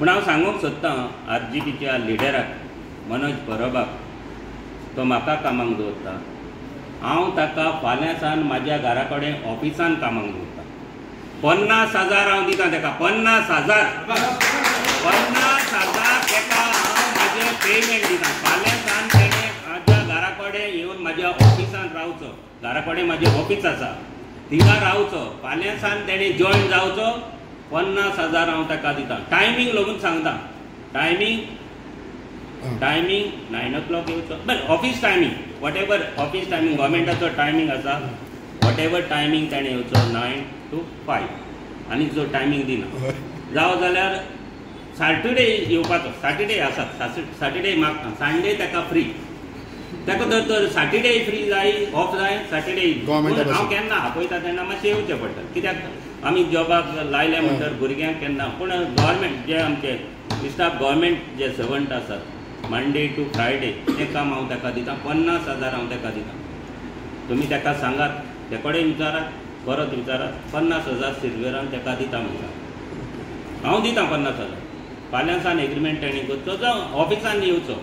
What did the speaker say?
पूण हांव सांगूंक सोदतां आरजीपीच्या लिडराक मनोज परबाक, तो म्हाका कामाक दवरता, हांव ताका फाल्यां सावन म्हाज्या घरा कडेन ऑफिसान कामाक दवरता. 50,000 हांव दिता ताका, 50,000, 50,000 ताका हांव म्हाजें पेमेंट दिता. फाल्यां सावन तेणें म्हाज्या घरा कडेन येवन म्हाज्या ऑफिसान रावचो, घरा कडेन म्हाजें ऑफीस आसा थिंगा रावचो, फाल्यां सावन तेणें जॉयन जावचो. 50,000 हांव ताका दिता. टायमींग लगून सांगता, टायमींग टायमींग 9 o'clock येवचो, बरें office timing, whatever office timing गव्हर्मेंटाचो timing आसा, what ever timing ताणें येवचो 9 to 5, आनी जो टायमींग दिना जावं जाल्यार सॅटर्डे येवपाचो, सॅटर्डे आसा, सॅटर्डे मागता, संडे ताका फ्री, ताका जर सॅटर्डे फ्री जाय, ऑफ जाय सॅटर्डे. हांव केन्ना आपयता तेन्ना मातशें येवचें पडटा, कित्याक आमी जॉबाक लायले म्हणटर भुरग्यांक केन्ना. पूण गव्हर्मेंट जे आमचे स्टाफ गव्हर्मेंट जे सर्वंट आसात मंडे टू फ्रायडे तें काम हांव ताका दिता. 50,000 हांव ताका दिता. तुमी ताका सांगात, ते कडेन विचारात, परत विचारात, 50,000 सिल्वेरान ताका दिता म्हणटा हांव दिता 50,000. फाल्यां सावन एग्रीमेंट ताणें करचो, जावं ऑफिसान येवचो.